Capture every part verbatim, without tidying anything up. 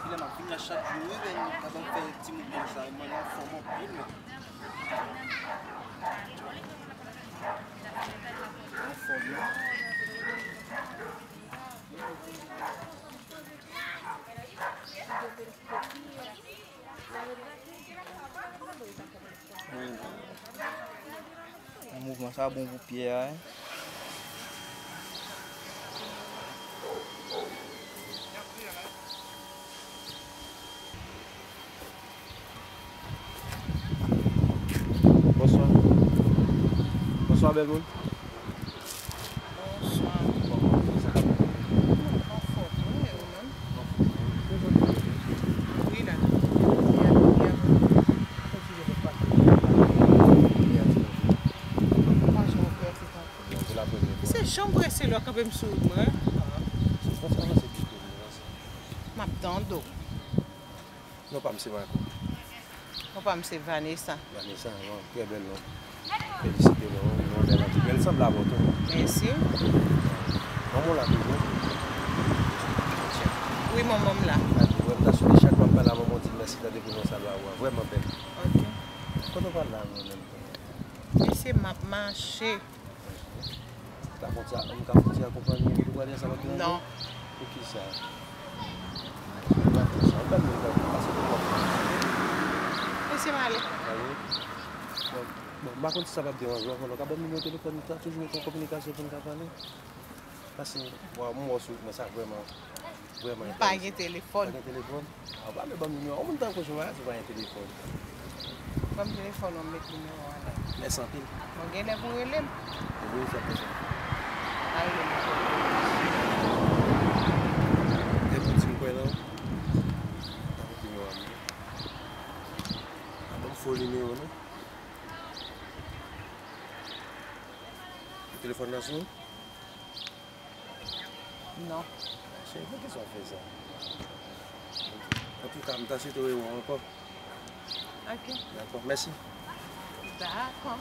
Filè m ap vin la chak jou, wi, men, pandan m fè ti mouvman sa, mwen anfòm anpil, men. Anfòm, wi. Mouvman sa bon pou pye a, wi. Bonswa. Bonswa, bèl moun. Bonswa. Kòman w ye? Anfòm, wi, e ou menm? Wi, la. Misye janm prese lè w kanpe m sou wout mwen. M ap tande w. Non pa m se Marco. Non pa m se Vanessa. Vanessa, yon trè bèl non. Felisite non, yon bèl anti. Bèl sanble avè w tou. Mèsi. Manman w la toujou? Wi, manman m la. Gade, wè, m ta swete chak fwa m pale a manman w di m mèsi tande pou non salye avè w. Vrèman bèl. Ok. Kote w pral la menm? Mesye, m ap mache. Ta fon ti, m ka fon ti akonpanye li, ou prale ansanm ak nou? Non. Poukisa? Ou pa fè sa, ou pa menm pase pou kòb. Mesye, m ale. A wi? Bon, bon, m pa konn si sa p ap deranje w, konnen w ka ban m nimewo telefòn ou, ta toujou ret an kominikasyon pou n ka pale. Paske, bon, m wè w sou, men sa vrèman. Vrèman enteresan. M pa gen telefòn. Pa gen telefòn? A, w pa vle ban m nimewo a? Yon moun tankou w, si w pa gen telefòn. Ban m telefòn ou, m met nimewo a la. Mèsi anpil. Bon, genlè pou w rele m. Wi, sèten, sèten. Pa rele m ankò. Gen moun di m kwè nan. Tankou nimewo a m ye. A, ban m fo nimewo, non. Telefòn nan sou ou? Non. Cheri, poukisa w fè sa? Antouka, m ta swete w wè w ankò. Ok. Dakò, mèsi. Dakò.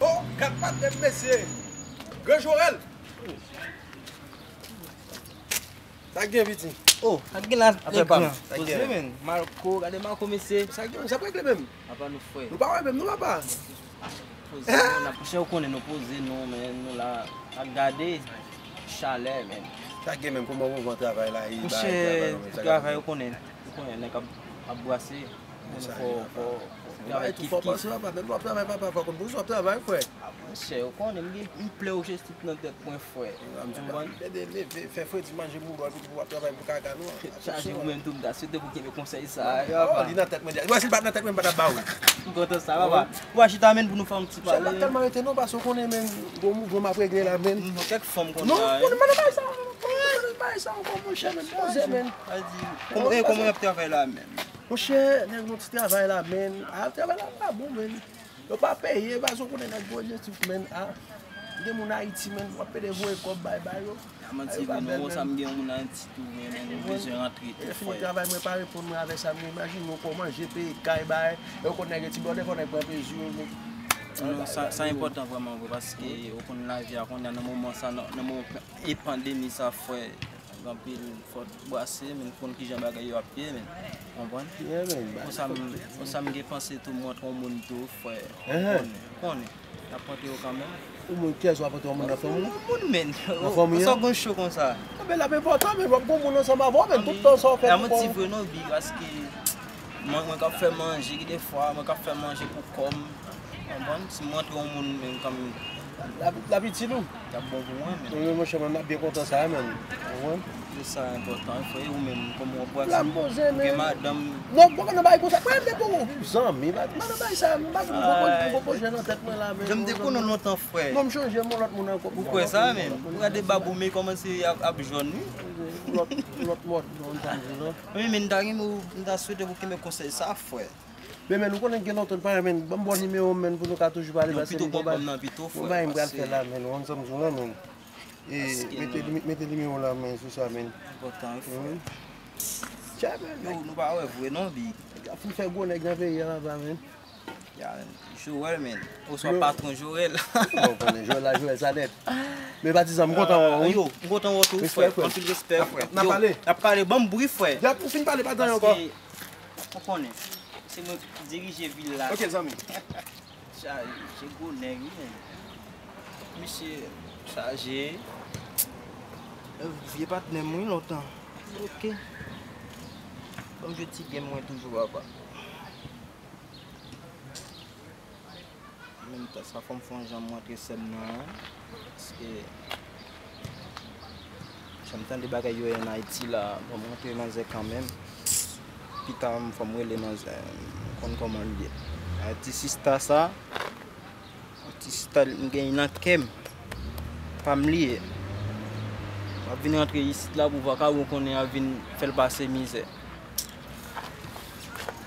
Oh, gad patnè m, mesye! Gran Jorèl! Sa k gen, piti? Oh, sa k gen la, le gran. Poze, men. Marco, gade Marco, mesye. Sa k gen, sa p regle menm? Apa nou, frè? Nou pa wè menm, non, papa? Poze nou, n ap, monchè, ou konnen nou poze nou, men nou la, n ap gade chalè, men. Sa gen menm, kòman mouvman travay la ye? Monchè, travay, ou konnen, ou konnen, nèg ap, ap brase. Fò, fò, fò travay kif kif. Menm w ap travay, papa, fò konn pou w ap travay, frè. A, monchè, ou konnen, m gen, m plè ou jes tout nan tèt mwen, frè. Konprann? Gade, leve, fè fredi, manje mouro, epi w ap travay pou kaka nou. Chaje ou menm tou, m ta swete pou kenbe konsèy sa a, papa. Oh, li nan tèt mwen deja. Ou wè, si l pa t nan tèt mwen, m pa t ap ba ou l. M kontan sa, papa. Ou a chita, menm, pou nou fè yon ti pale. Chè, m pa tèlman rete non, paske w konnen, menm, gwo mouvman m ap regle la, menm. Kèk fwa m konn. Non, m pa nan bay sa, m pa nan bay sa ankò, monchè, menm, poze, menm. Sa di, kòman, e, kòman y ap travay la, menm? Monchè, nèg, yon ti travay la, menm. A, travay la pa bon, menm. Yo pa peye, paske w konnen nèg pozitif, menm. A, gen moun Ayiti, menm, w ap pede voye kòb bay, bay yo. A, manti vre, non, sa m gen yon moun Ayiti tou, men, men, nou bezwen rantre tou, frè. Lè fini travay, mwen pa reponn mwen avè sa, men imajine w kò manje, peye kay, bay, e w konn nèg yo ti blòdè, fò nèg pran plezi yo, men. Non, sa, sa enpòtan vrèman vre, paske ou konn lavi a kounye a nan moman sa, nan, nan moman e pandemi sa, frè, anpil fòt brase, men konn kijan bagay yo ap ye, men, konprann? Yeah, man, bagay fòt. Konsa m, konsa m gen panse tou, m rantre yon moun tou, frè. Konnen, konnen. N ap rantre yo kanmenm. Yon moun, kiyès w ap rantre yon moun nan fanmi w? Yon moun, men. Nan fanmi an? Sa gon cho konsa. Bon, men l ap enpòtan, men w ap gon moun ansanm avè w, men tout tan sa w fè pou kò w. Ti vre non, bi, paske mwen, mwen k ap fè manje, gen de fwa, mwen k ap fè manje pou kò m. Konprann? Si m rantre yon moun, men kanmenm, L ap, l ap itil ou. L ap bon pou mwen, men. Wi, men monchè, mwen, m ap byen kontan sa, men. Ou konprann? Se sa enpòtan, wi, frè. E ou menm, kòman w ap pase? La, m poze, men. Ou gen madanm? Non, m poko nan bagay konsa. Mwen, m te poko zanmi, m pa nan bagay sa, m pa gen pwopo-, pwopo jè nan tèt mwen la, men. Jan m te konnen w lontan, frè. Non, m chanje, m yon lòt moun ankò. Ou kwè sa, men? Ou gade bab ou, men kòmanse ap, ap jòn, wi. Lòt, lòt mòd, non, m ta di, non. Wi, men m ta renmen w, m ta swete pou w kenbe konsèy sa, frè. Men, men, ou konnen gen lontan n pa wè, men, ban m bon nimewo, men, pou nou ka toujou pale, paske m gen bagay, yon bagay m pral fè la, men, ou konn sa m di w la, men. E, mete, mete nimewo la, men, sou sa, men. Enpòtan, wi, frè. Tcha, men, yo, nou pa wè vre, non, bi. Nèg la fin fè gwo nèg nan peyi a, papa, men. Ya, men, Joel, men. Oswa patwon Joel. Bon, konnen Joel la, Joel sa nèt. Men, patizan, m kontan wè w, wi. Yo, m kontan wè w tou, frè. Anpil respè, frè. N ap pale. N ap pale, ban m bri, frè. Depi w fin pale, pa tann ankò. Ou konnen, se mwen ki dirije vil la. Ok, zanmi. Chaje, se gwo nèg, wi, men. Misye chaje. Vye patnè m, wi, lontan. Ok. Ban m jwe ti game mwen toujou, papa. Menm tan sa, fò m fè yon jan m rantre sè m nan, paske jan m tande bagay yo ye an Ayiti la, fò m rantre manzè kanmenm. Pita, fò m rele manzè, m konn kòman l ye. Ayiti sista sa, Ayiti sista, m gen li nan kè m. Pa m li ye. M ap vin rantre isit la pou vakabon konnen ap vin fè l pase mizè.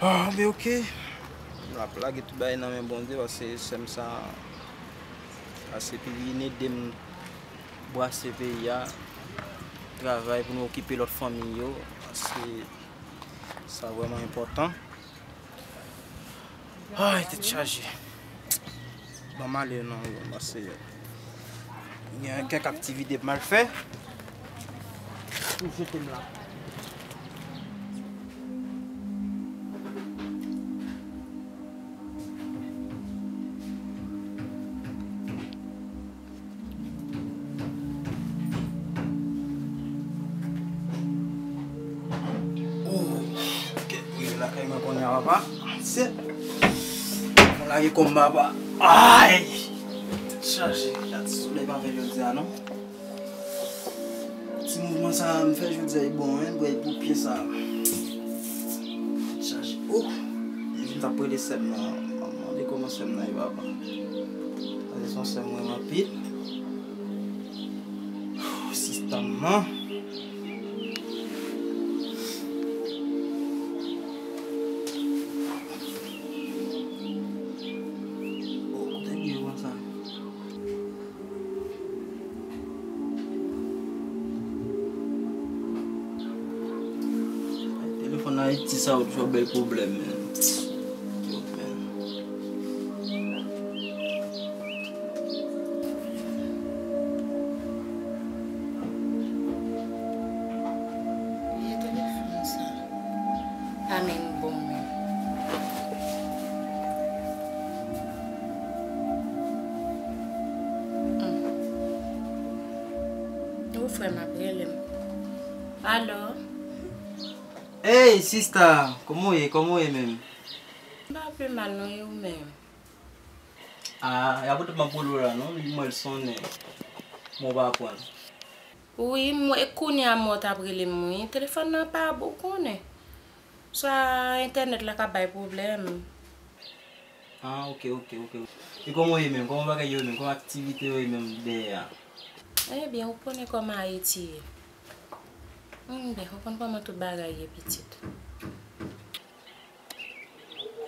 Ah, men ok. M ap lage tout bagay nan men Bondye, paske sè m sa, paske pou vin ede m brase peyi a, travay pou nou okipe lòt fanmi yo, paske sa vrèman enpòtan. Ay, tèt chaje. Ban m ale non, paske gen kèk aktivite pou m al fè. Ou jete m la. Oh, ok, rive lakay mwen kounye a, papa. Se. Mwen lage kò m, papa. Ay! Chaje, gad ti solèy pa fè jodi a, non. Ti mouvman sa a m fè jodi a, e bon, wi, bwè pou pye sa a. Chaje. Oh! Jodi m t ap rele sè m nan. M ap mande kòman sè m nan ye, papa. Paske se yon sè m renmen anpil. Sista m nan. Oh, kote l ye konsa? Telefòn Ayiti sa yo toujou bèl pwoblèm, men. Yo, men. Vye telefòn sa. Pa menm bon, men. Ou frè m ap rele m. Alo? Hey, sista! Kòman w ye? Kòman w ye menm? M pa pi mal, non, e ou menm? Ah, y a poutèt m ap rele w la, non? M wè l sonnen. Men w pa pran l. Wi, m wè kounye a m wè w t ap rele m, wi. Telefòn nan pa bon, ou konnen. Sa entènèt la ka bay pwoblèm. Ah, ok, ok, ok. E kòman w ye menm? Kòman bagay yo menm? Kòman aktivite yo ye menm dèyè a? Ebyen, ou konnen kòman Ayiti ye. Ebyen, ou konn kòman tout bagay ye, pitit.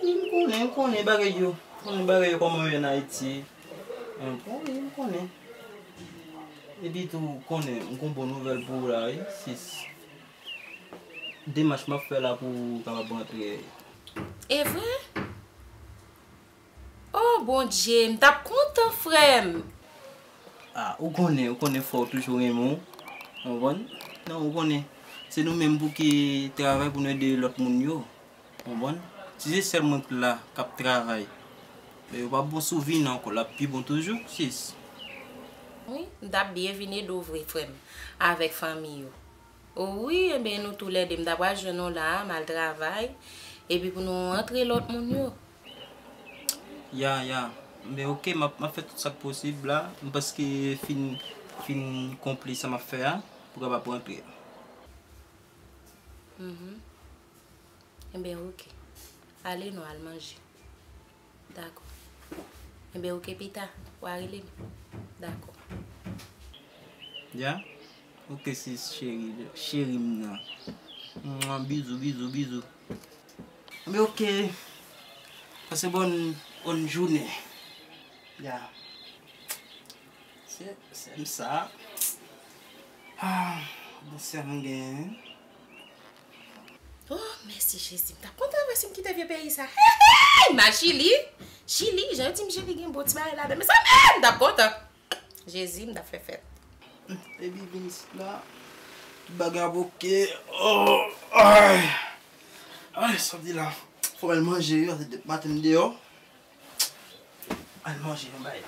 Wi, m konnen, m konnen bagay yo. M konnen bagay yo kòman yo ye an Ayiti. M konnen, m konnen. Epi tou, ou konnen, m gon bon nouvèl pou ou la, wi, sis. Demach m ap fè la pou ou kapab rantre. E vre? Oh, Bondye, m t ap kontan, frè m. Ah, ou konnen, ou konnen frè w toujou renmen w. Ou konprann? Non, ou konnen. Se nou menm pou ki travay pou nou ede lòt moun yo. Ou konprann? Si se sèl mwen k la, k ap travay, men yo p ap bon si w vini ankò, l ap pi bon toujou, sis. Wi, m t ap byen vin ede w vre, frè m, avèk fanmi yo. O wi, enben nou toulède, m ta pral jwenn ou la a, m al travay, epi pou nou rantre lòt moun yo. Ya, ya. Men oke, m ap, m ap fè tout sa k posib la. M prèske fin, fin konpli sa m ap fè a, pou kapab rantre. Mhm. Enben, oke. Ale non, al manje. Dakò. Enben, oke, pita, w a rele m. Dakò. Ya? Oke, sis cheri, cheri m nan. Mwa, bizou, bizou, bizou. Enben, oke. Pase bòn, bòn jounen. Ya. Se, se m sa. Ah, bon, se m gen. Oh, mèsi Jezi. M t ap kontan vre si m kite vye peyi sa. Hey, hey, m al Chili. Chili, jan yo di m Chili gen bon ti bagay ladan. Mezanmi, m t ap kontan. Jezi, m t ap fè fèt. Epi vin isit la, tout bagay ap oke. Oh, ay. Ay, sa di la. Fò m al manje, wi, paske depi maten m deyò. Al manje yon bay.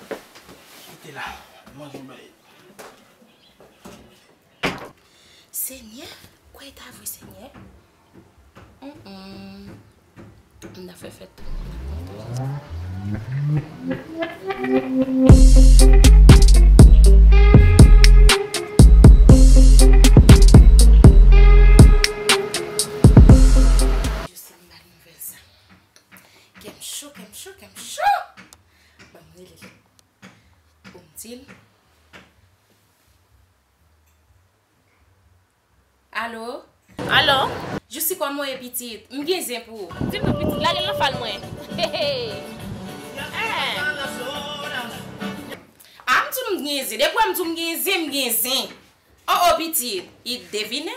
Kite la. Al manje yon bay. Senyè, kwè ta vre, Senyè. Mm, mm. M ta fè fèt. Yo se m ba nouvèl sa. Kè m cho, kè m cho, kè m cho. Ban m rele li. Pou m di l. Alo? Alo? Jousi, kòman w ye, pitit? M gen zen pou ou. Di m non, pitit, lage l nan fal mwen. Hey, hey. Eh. A, m di w m gen zen. Depi w wè m di w m gen zen, m gen zen. Oh, oh, pitit. I devine?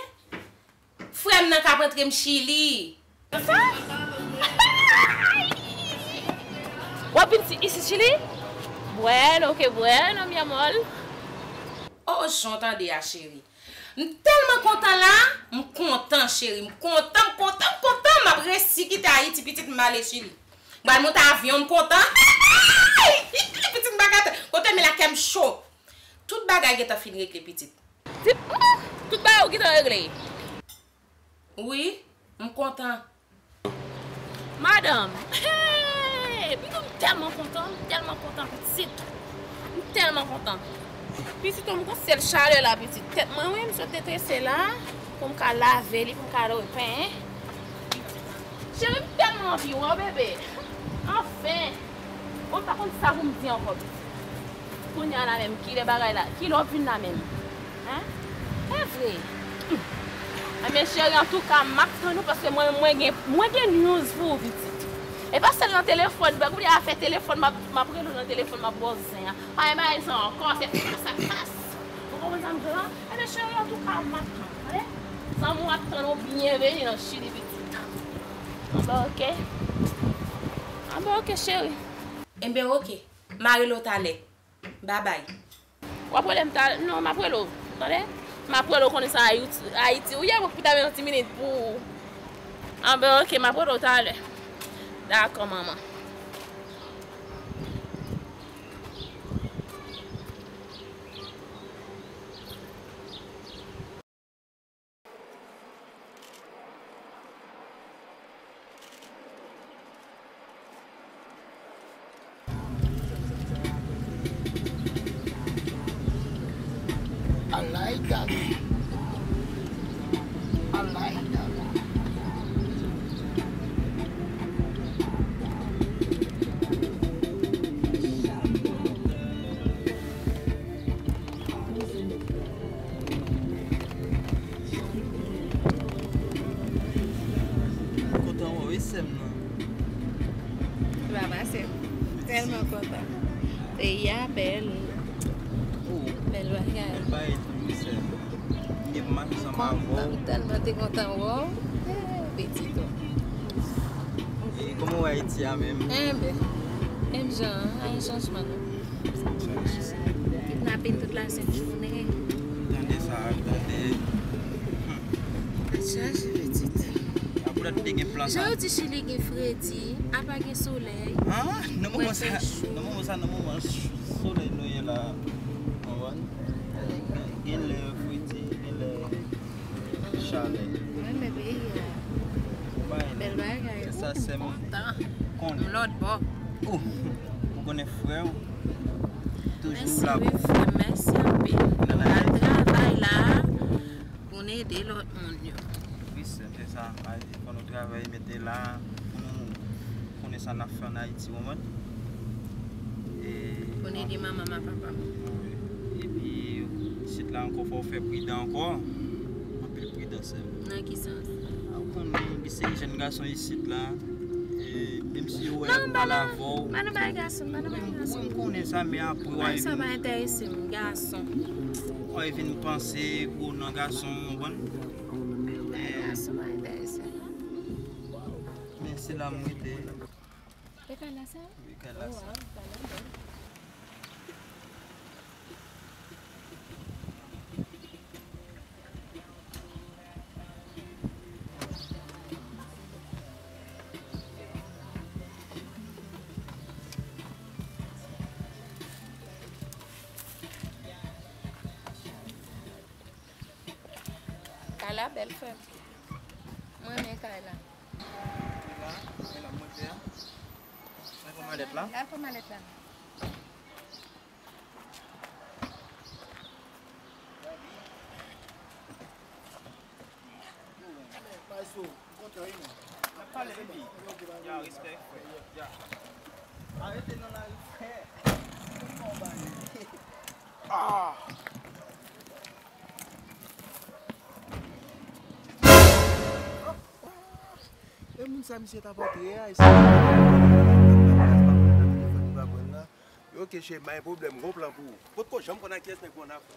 Frè m nan k ap antre m Chili. Sa? W ap vin si, isi Chili? Bueno, qué bueno, mi amor. Oh, jan w tande a, cheri. M tèlman kontan la, m kontan, cheri. M kontan, m kontan, m kontan. M ap resi kite Ayiti, pitit, m ale Chili. M pral monte avyon, m kontan. Pitit, m pa ka tann. Kote m ye la, kè m cho. Tout bagay gentan fin regle, pitit. Di, mm, tout bagay ou gentan regle? Wi, m kontan. Madanm, hey, pitit, m tèlman kontan, m tèlman kontan, pitit. M tèlman kontan. Pitit, m gon sèl chalè la, pitit. Tèt mwen, wi, m sot detrese la, pou m ka lave li, pou m ka repenyen. Cheri, m tèlman anvi wè w, bebe. Anfen. Bon, m pa konn sa pou m di ankò, pitit. Kounye a la menm, kilè bagay la, kilè w ap vin la menm? Hein? E vre. Enben, cheri, antouka, m ap tann ou, paske mwen, mwen gen, mwen gen news pou ou, pitit. E pa sèl nan telefòn, bèk ou afè telefòn, m ap, m ap rele w nan telefòn, m ap ba w zen an. Pa gen bagay sa ankò, se fas a fas. Ou konprann sa m di w la? Enben, cheri, antouka, m ap tann ou, tande? Zanmi w ap tann ou, byenveni nan Chili, pitit. Anben, oke. Anben, oke, cheri. Enben, oke. M a rele w talè. Babay. W ap rele m talè? Non, m ap rele w. Tande? M ap rele w, konnen sa Ayiti, Ayiti ou ye, pou ta yon ti minit pou ou. Anben, oke, m ap rele w talè. Dakò, manman. I like that. I like that. Kontan wè w wi sè m nan. Papa sè m. Tèlman kontan. Peyi a bèl. Oh. Bèl bagay. Bèl bagay tou wi sè m. M gen pou mache ansanm avè w. M tèlman te kontan wè w. Eh, pitit ou. E kòman w wè Ayiti a menm? Enben, menm jan an, pa gen chanjman non. Kidnapin tout la sent jounen. Tande sa, tande. Tèt chaje, pitit. Apre te gen plan sa. Jan yo di Chili gen fredi, apa gen solèy. Ah, nan moman sa, nan moman sa, nan moman solèy nou ye la. Konprann? Gen lè fredi, gen lè chalè. Mwen renmen peyi a. Bèl bagay. Sa se m kontan. Lòt bò. Oh. Konnen frè w toujou la pou ou. Mèsi, wi, frè m. Mèsi anpil. Nan travay la pou n ede lòt moun yo. Wi, sè, se sa. Fò nou travay, mete la pou nou konnen sa n ap fè ann Ayiti, w konprann? E pou n ede manman m ak papa m. Wi. Epi, isit la ankò, fò w fè pridan ankò. Anpil pridan, sè m. Nan ki sans? A, w konn gen seri jèn gason isit la. E, menm si yo wè y ap pale avè w. Non, m pa nan bagay gason, m pa nan bagay gason. Wi, m konnen sa, men apre w a vin. Sa pa enterese m, gason. W a vin panse gwo nan gason, w konprann? Gason pa enterese m. Men se la m rete. E kay la sa? Wi, kay la sa. Kay la bèl, frè m. Mwen renmen kay la. La, la, mwen te a. Mwen pran malèt la. Al pran malèt la. Maestro, m kontan wi, man. N ap pale, epi. Ya, respè, frè. Ya. Arete nan lari, frè. Ah! E moun sa misye t ap antre a, e sa. Yo, ok, cheri, pa gen pwoblèm, gon plan pou ou. Potko janm konn ak kiyès nèg ou ann afè.